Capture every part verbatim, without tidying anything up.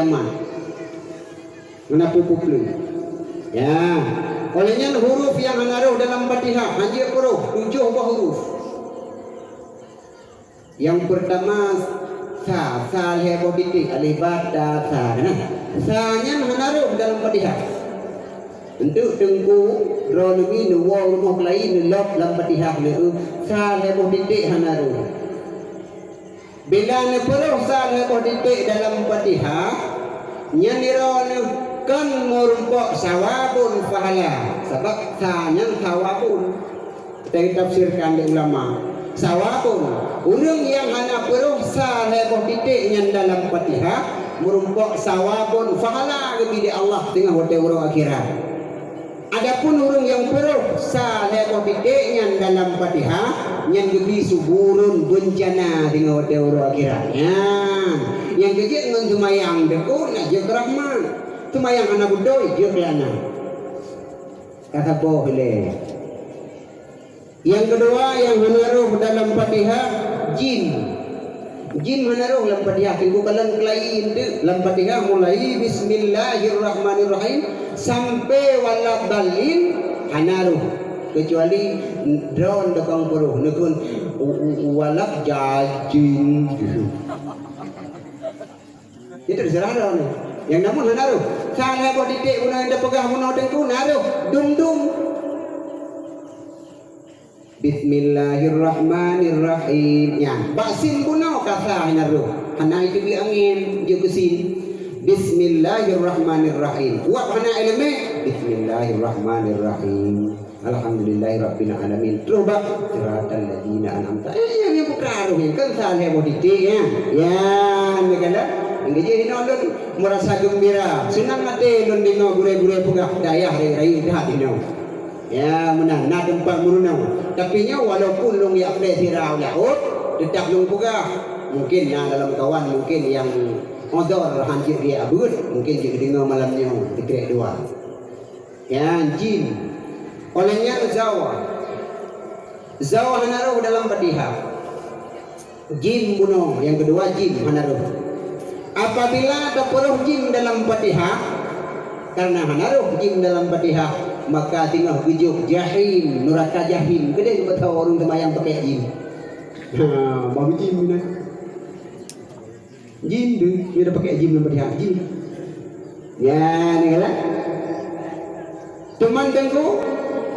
Kiamat. Meunan peue-peue. Ya. Óh lheueh nyan huruf nyang hana rhoh dalam Fatihah, hanjeuet peuroh, tujoh boh huruf. Nyang peurtama sa, sa lhèe boh titék, alif, ba, ta, sa, nah. Sa nyan hana rhoh dalam Fatihah. Enteuk teungku, droeneuh mi neuwoe rumoh keulayi neulop lam Fatihah lé, sa lhèe boh titék hana rhoh. Bila neupeuroh sa lhèe boh titék dalam Fatihah, nyan droeneuh kon meurumpok sawabun pahala, sabab sa nyan sawabun. Teu tafsirkan lé ulama. Sawabun, ureuëng nyang hana peuroh sa lhèe boh titék nyan dalam Fatihah, meurumpok sawabun pahala geubri lé Allah teungoh watèe uroe akhirat. Adapun ureuëng nyang peuroh sa lhèe boh titék nyan dalam Fatihah, nyan geubri suburun beuncana teungoh watèe uroe akhirat. Nyan, nyang keujeuet ngon seumayang deukô na jeuet keu rahmat. Seumayang hana beutôi jeuet keu lana. Ka saboh ilèe. Nyang keudua nyang hana rhoh dalam Fatihah, jim. Jim hana rhoh lam Fatihah. Teungku kalon keulayi teuk lam Fatihah mulai bismillahirrahmanirrahim sampai waladdallin hana rhoh. Keucuali droeneuh tukang peuroh, neukheun u-, u-, u-, walad jajin. Itu terserah droeneuh. Nyang namun hana rhoh. Sa lhèe boh titék bunoe nyang tapeugah bunoe teungku na rhoh. Dum-dum. Bismillahirrahmanirrahim. Nyan, bak sin bunoe ka sa hana rhoh. Hana iteubiet angén, jeuet keu sin. Bismillahirrahmanirrahim. Wab hana ileumèe. Bismillahirrahmanirrahim. Alhamdulillahirabbil alamin. Terus bak siratal ladzina an'amta. Eh, nyang, nyang peukara rhoh nyan kan sa lhèe boh titék nyan. Nyan, nyan kan dah. Nyang keujeuet inoe lôn meurasa geumbira. Seunang até lôn deungoe gurèe-gurèe peugah dayah rayeuk-rayeuk that inoe. Ya, meunan, na teumpat meurunoe. Tapi nyoe walaupun lôn jak plè sira u laôt, teutap lôn peugah. Mungken na lam kawan, mungken nyang udhur han jeuet geujak beuet, mungken jeuet geudeungoe malam nyoe, sikrek dua. Nyan jim. Óh lheueh nyan zawa. Zawa hana rhoh dalam Fatihah. Jim bunoe, nyang keudua jim hana rhoh. Apabila tapeuroh jim dalam Fatihah, karena hana rhoh jim dalam Fatihah, maka teungoh geujok jahim, nuraka jahim. Keudeh geupeutho ureuëng seumayang pakèk jim. Ha, bak jim nyan. Jim tu, dia dah pakai jim dalam Fatihah. Jim. Ya, ni kan? Teuma teungku,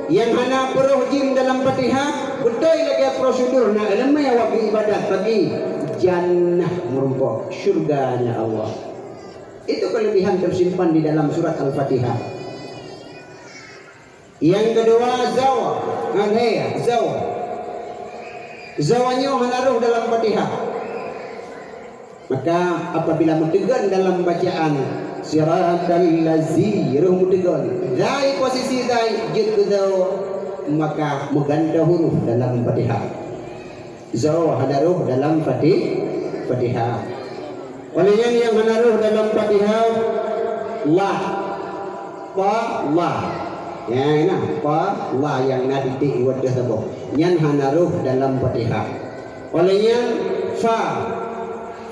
nyang hana peuroh jim dalam Fatihah, beutôi lagèe prosedur na ileumèe awak ibadat bagi jannah meurumpok syurganya Allah. Itu kelebihan tersimpan di dalam surat Al-Fatihah. Nyang keudua, zawa. Ngon he, zawa. Zawa nyoe hana rhoh dalam Fatihah. Maka, apabila meuteugon dalam bacaan, siratal lazi, rhoh meuteugon. Zai, posisi zai, jeuet keu zawa. Maka, meugantoe huruf dalam Fatihah. Zawa hana rhoh dalam Fati-, Fatihah. Óh lheueh nyan nyang hana rhoh dalam Fatihah, la. Fa, la. Ya, na, fa, la nyang na titék di ateueh saboh. Nyan hana rhoh dalam Fatihah. Óh lheueh nyan fa.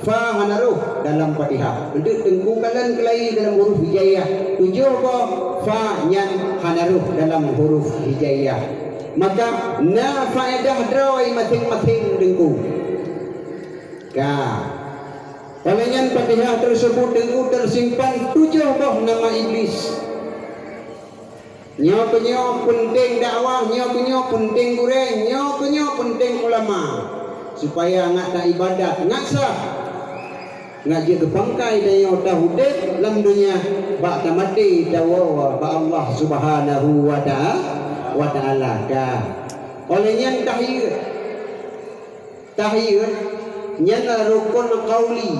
Fa hana rhoh dalam Fatihah. Untuk teungku kalon keulayi dalam huruf hijaiyah. Tujoh boh fa nyan hana rhoh dalam huruf hijaiyah. Maka na faedah droe maséng-maséng teungku. Ka. Óh lheueh nyan Fatihah tersebut teungku tersimpan tujoh boh nama iblis. Nyoe keuh nyoe peunteng dakwah, nyoe keuh nyoe peunteng gurèe, nyoe keuh nyoe peunteng ulama. Supaya ngat taibadat, ngat sah. Ngat jeuet keu pangkai tanyoe taudép lam donya, bak tamaté tawoe bak Allah Subhanahu wa ta'a-, wa Ta'ala. Ka. Óh lheueh nyan tahiyeut. Tahiyeut nyan rukun qauli.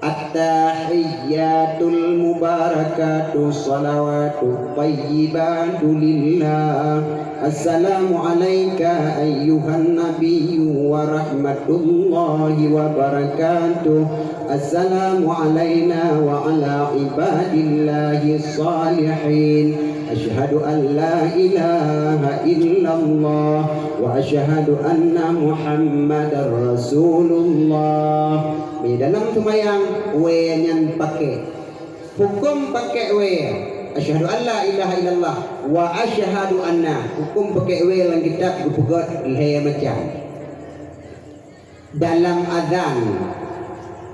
At-tahiyyatul mubarakatus shalawatut thayyibatu lillah. Assalamu alaika ayyuhan nabiyyu wa rahmatullahi wa barakatuh. Assalamu alaina wa ala ibadillahis shalihin. Asyhadu an la ilaha illallah wa asyhadu anna Muhammadar Rasulullah. Dalam seumayang, wèe nyan pakèk. Hukôm pakèk wèe, asyhadu an la ilaha illallah wa asyhadu anna. Hukôm pakèk wèe lam kitab geupeugöt lhèe macam. Dalam azan,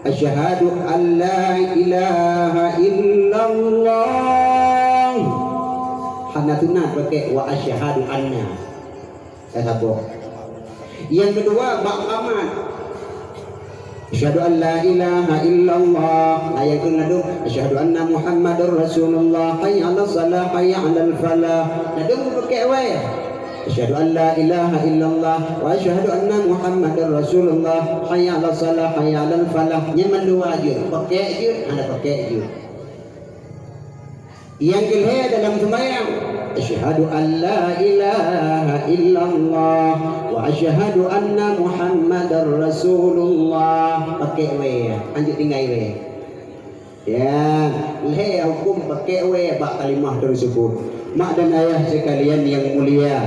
asyhadu an la ilaha illallah. Hana sunat pakèk wa asyhadu anna. Ka saboh. Nyang keudua, bak qamat. Asyhadu an la ilaha illallah. Nah, nyang keu ladôm, asyhadu anna Muhammadar Rasulullah. Hayya 'alas shalah, hayya 'alal falah. Ladôm pakèk wèe. Asyhadu an la ilaha illallah wa asyhadu anna Muhammadar Rasulullah. Hayya 'alas shalah, hayya 'alal falah. Nyan mandua jeuet, pakèk jeuet, hana pakèk jeuet. Nyang keulhèe dalam seumayang, asyhadu an la ilaha illallah wa asyhadu anna Muhammadar Rasulullah. Pakèk wèe, hanjeuet tinggai wèe. Ya, lhèe hukôm pakèk wèe bak kalimah teuseubut. Mak dan ayah sekalian nyang mulia,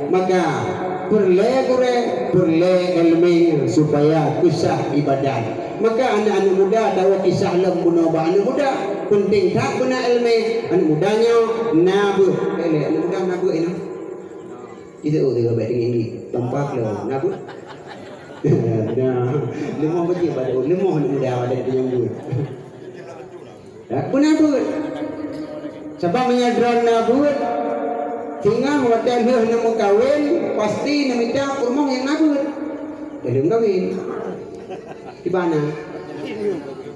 maka peureulèe gurèe, peureulèe èleumèe supaya keusah ibadat. Maka aneuk-aneuk muda tawoe kisah lom bunoe bak aneuk muda. Peunteng that beuna èleumèe. Aneuk muda nyoe na beuet. Eh, lé, aneuk muda na beuet inoe. Itu oh, tengok baik tinggi-tinggi. Tampak lo, na beuet. Nah, leumoh bajik pada leumoh aneuk muda pada nyang beuet. Ya, beuna beuet. Sabab meunyoe droe na beuet, singoh watèe lheueh neumeukawen, pasti neumita peurumoh nyang na beuet. Lheueh meukawen. Di mana?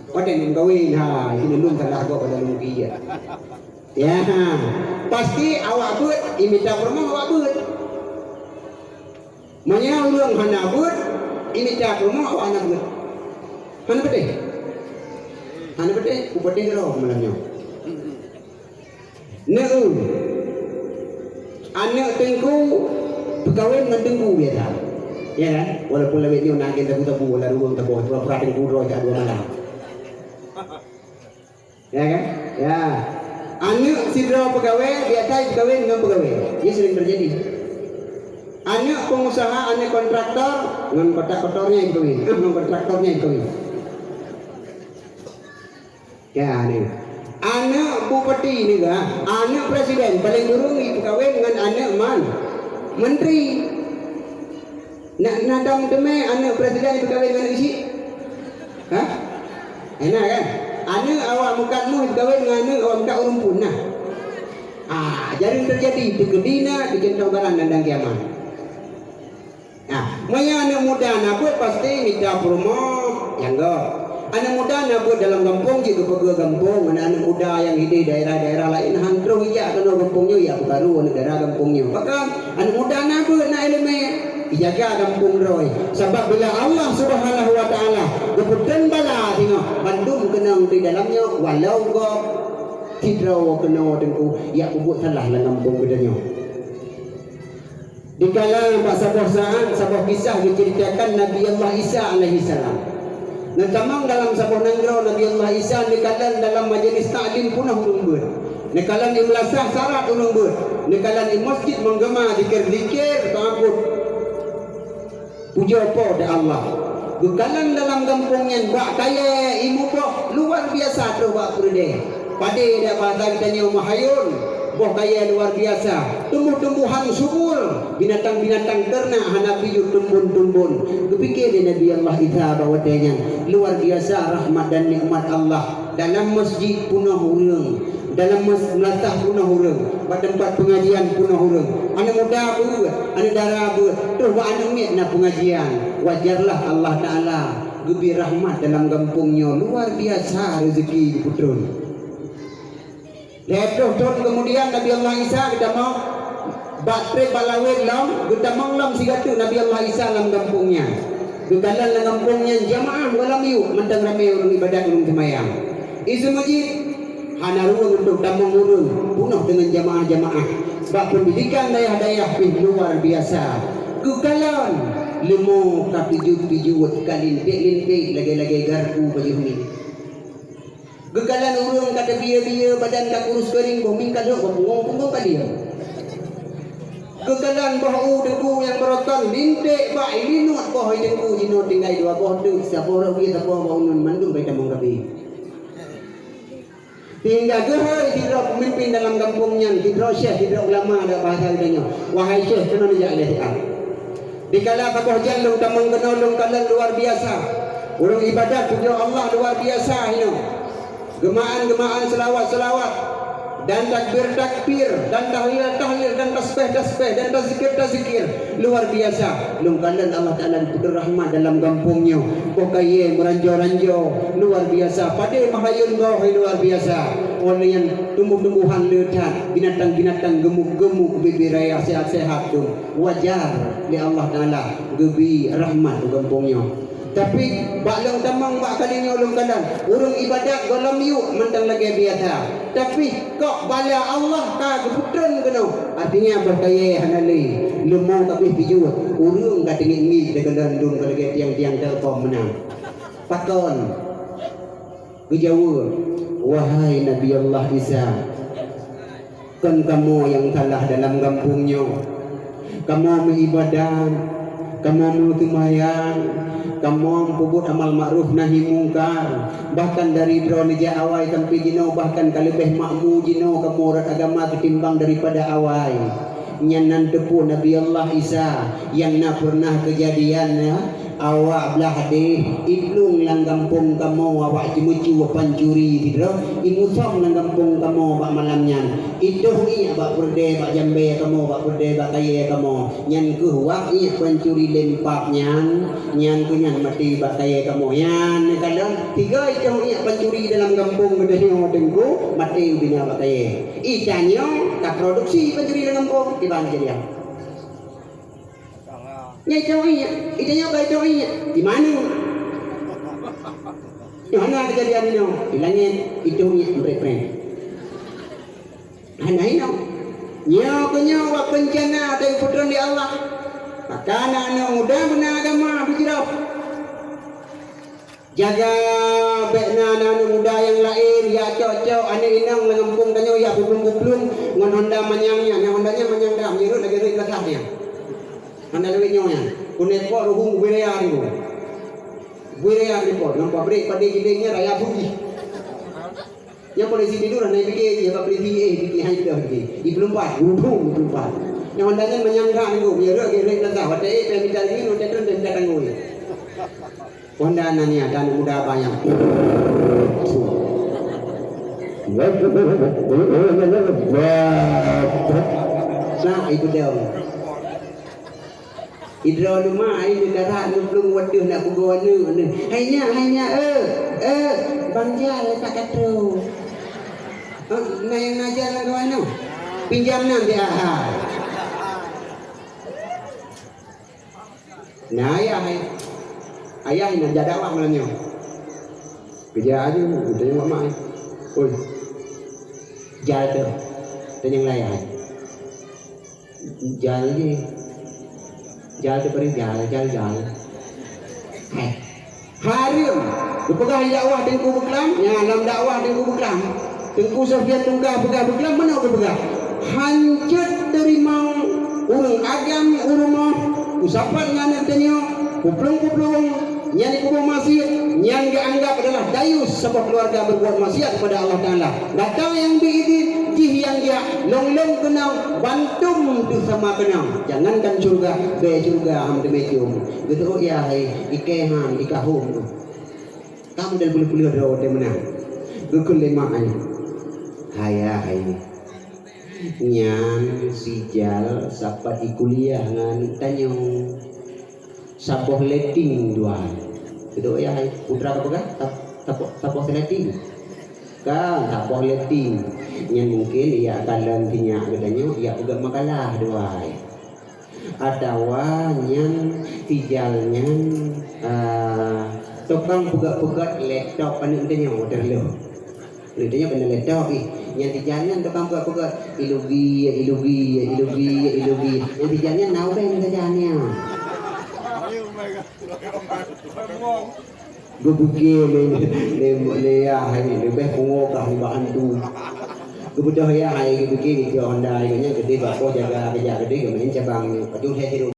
Watèe neumeukawen, ha, itu lôn salah gob pada lôn kira. Ya, pasti awak beuet, imita peurumoh awak beuet. Meunyoe ureueng hana beuet, imita peurumoh awak hana beuet. Hana beutôi? Hana beutôi? Kupeutôi droe malam nyoe. Neu, aneuk teungku peukawen ngon teungku biasa. Ya kan? Walaupun lawét nyoe na agen tabu-tabu, wala ruweueng taboh, pura-pura teungku droe jak dua malam. Ya kan? Ya. Aneuk sidroe peugawée biasa jipeukawen ngon peugawée. Nyan sering terjadi. Aneuk pengusaha, aneuk kontraktor ngon kontraktornya jipeukawen. Ah, ngon kontraktornya jipeukawen. Ya, ni. Aneuk bupati ni kan, aneuk presiden paling ureueng jipeukawen ngon aneuk man-, menteri. Nak na dong teumé aneuk presiden jipeukawen ngon aneuk chik? Hah? Hana kan? Aneuk awak meukat muih jipeukawen ngon aneuk awak meukat ureueng phon, nah. Ah, jarang terjadi, teukeudi na, teucuntoh barang dan, dan kiamat. Nah, meunyoe aneuk muda na beuet pasti mita peurumoh, nyang gob. Aneuk muda na beuet dalam gampông jeuet geupeugöt gampông, aneuk-aneuk muda nyang hideh daerah-daerah laén han troh ijak keunoe gampông nyoe, ijak peukaru aneuk daerah gampông nyoe. Bahkan aneuk muda na beuet na iéleumé, ijaga gampông droe. Sabab bila Allah Subhanahu wa Taala geupeutrön bala singoh, bandum keunong di dalam nyoe, walau gob sidroe keunoe teungku, ijak peubuet salah lam gampông geutanyoe. Dikala bak saboh saát, saboh kisah geuceuritakan Nabi Allah Isa alaihissalam. Neutamong dalam saboh nanggroe Nabi Allah Isa neukalon dalam majelis taklim peunoh ureueng beuet. Neukalon i meulasah sarat ureueng beuet. Neukalon i masjid menggema zikir-zikir teuangkot pujoe Po teu Allah. Geukalon dalam gampông nyan bak kayée i muboh luar biasa troh bak peureudée. Padé dak bahasa geutanyoe meuhayôn, boh kayée luar biasa, tumbuh-tumbuhan subur, binatang-binatang teurenak hana pijuet tumbon-tumbon. Geupike lé Nabi Allah Isa bak watée nyan, luar biasa rahmat dan nikmat Allah. Dalam masjid peunoh ureueng, dalam mas-, meulasah peunoh ureueng, bak teumpat peungajian peunoh ureueng. Aneuk muda beuet, aneuk dara beuet, troh bak aneuk miet na peungajian. Wajarlah Allah Taala geubri rahmat dalam gampông nyoe luar biasa reuzeki geupeutrön. Lhée ploh thon keumudian Nabi Allah Isa geutamong bak treb bak lawét lom, geutamong lom sigoe teuk Nabi Allah Isa lam gampông nyan. Geukalon lam gampông nyan jamaah gohlom yuek mantong ramé ureueng ibadat ureueng seumayang. Di seumeujid hana ruweueng untuk tamong ureueng, peunoh deungon jamaah-jamaah. Bak peundidikan dayah-dayah pih luar biasa. Geukalon leumo ka pijuet-pijuet, ka linték-linték lagée-lagée garpu pajoh mi. Geukalon ureueng ka teubiyeu-biyeu, badan ka kurus keuring, boh mieng ka lhok, boh punggong-punggong ka liem. Geukalon boh u teungku nyang beurokon, linték bak linut boh i teungku jinoe tinggai dua boh teuk, saboh rot wie saboh boh uneun mandum bai tamong kabeh. Sehingga geuhôi sidroe peumimpin dalam gampông nyan, sidroe syekh, sidroe ulama dak bahasa geutanyoe. Wahai syekh, keunoe neujak lé siat. Dikala saboh jan lôn tamong keunoe lôn kalon luar biasa. Ureuëng ibadat pujoe Allah luar biasa hinoe. Geumaan-geumaan seulawat-seulawat dan takbir-takbir dan tahlil-tahlil dan tasbih-tasbih dan tazikir-tazikir luar biasa. Lôn kalon Allah Taala geupeutreun rahmat dalam gampông nyoe. Boh kayée meuranjo-ranjo luar biasa. Padé meuhayôn goh luar biasa. Óh lheueh nyan tumbuh-tumbuhan le that, binatang-binatang geumuk-geumuk, bibiraya sehat-sehat dum. Wajar lé Allah Taala geubri rahmat u gampông nyoe. Tapi bak lôn tamong bak kali nyoe lôn kalon, ureuëng ibadat gohlom yuek mantong lagée biasa. Tapi kok bala Allah ka geupeutreun keunoe, artinya boh kayée hana lé, leumo kabeh pijuet, ureuëng ka teungiek-ngiek teukalon dum ka lagée tiang-tiang telkom meunan. Pakon? Geujaweueb, "Wahai Nabi Allah Isa, kon kamoe nyang salah dalam gampông nyoe. Kamoe meuibadat, kamoe meuseumayang, kamoe meupeubuet amal ma'ruf nahi mungkar. Bahkan dari droe neujak awai sampai jinoe, bahkan ka leubeh makmu jinoe kamoe rot agama keutimbang daripada awai." Nyan nan teupeu Nabi Allah Isa nyang na peureunah keujadian, ya. Awak blah deh, iplueng lam gampông kamoe, awak jimeucue pancuri sidroe, imusöm lam gampông kamoe bak malam nyan. Itoh iék bak peureudée bak jambée kamoe, bak peureudée bak kayée kamoe. Nyan kheueh wak iék pancuri lempap nyan, nyan kheueh nyan maté bak kayée kamoe. Nyan kalon, tiga itoh iék pancuri dalam gampông geutanyoe teungku, maté ubina bak kayée. Itanyoe ka produksi pancuri lam gampông, kiban kejadian. Nyai cawai nyan, ita nyoe ka ita nyoe nyan. Di mana? Di mana kejadian nyoe? Di langit, itu nyan preh-preh. Hana inoe. Nyoe keu nyoe wak bencana dari putron di Allah. Maka aneuk muda beuna agama beujiroh. Jaga bék na aneuk muda nyang laén, ya cok-cok aneuk inong lam gampông tanyoe ya bublueng-bublueng ngon honda manyang nyan. Nyang honda nyan manyang dah, meunyeurot lagèe rot basah nyan. Honda lewat nyoe nyan. Keuneuk po ruhueng buiraya di po. Buiraya di po. Ngon pabrik padé gideng nyan raya budi. Nyang polisi tidur hana pike, ya bak polisi, eh, pike hai dah pike. Di pelumpat, bublueng pelumpat. Nyang honda nyan manyang dah nunggu, meunyeurot lagèe rot basah. Watèe ék payah mita lagi, watèe trön payah mita tanggôi. Honda na nia dan muda bayang. Nah, itu dia. Idroe luma ai neukarat neuplueng wadoh nak pugoe aneuk neu. Hai nyak, hai nyak, eh, eh, Bang Jal tak katro. Eh, na nyang na Jal lam kawan neu. Pinjam nan dia. Nah, ayah, ayah. Ayah nyang jak dakwah malam nyoe. Keujak aju, tanyong mak mak. Oi. Jal tu. Tanyong lah ayah. Jal je. Jal tu beri jal, jal, jal. Hai. Hareuem. Geupeugah di dakwah Teungku Beuklam, nyan lam dakwah Teungku Beuklam. Teungku Sofyan Tungka peugah Beuklam, meunoe geupeugah, "Hanjeuet teurimong ureueng agam u rumoh, kusapat ngon aneuk tanyoe, kuplueng-kuplueng, nyan dikuboh maksiet, nyan geuanggap adalah dayus, saboh keuluwarga berbuat maksiat kepada Allah Taala. Gata nyang bri idin, jih nyang jak, lôn-lôn keunong, bantum teusama keunong. Jangankan syeuruga, bèe syeuruga hana teumé cium." Geuteuôt ya hai, ikèe han, ikahom tu. Ka model peuleueh-peuleueh droe watèe meunan. Geukheun lé mak ai. Hai, hai. Nyan si Jal sapat i kuliah ngon tanyoe. Saboh leting dua. Keudua ya hai. Putra ka peugah? Sab-, saboh, saboh leting. Ka, saboh leting. Nyan mungkin ya kalon si nyak geutanyoe, ya peugah makalah dua. Atawa nyan si Jal nyan, ah, tukang peugöt-peugöt laptop aneuk tanyoe terleuh. Aneuk tanyoe keuneuk laptop ih. Nyan si Jal nyan tukang peugöt-peugöt. Ilugi, ilugi, ilugi, ilugi. Nyan si Jal nyan na ubeng saja nyan. Geupike lé, lé, lé yah nyan, leubeh pungo kah nibak hantu. Geubeudôh ya hai geupike dikeue Honda nyan keudeh bak poh jaga keujak keudeh geumeu'en cabang nyoe. Padub lhèe sidroe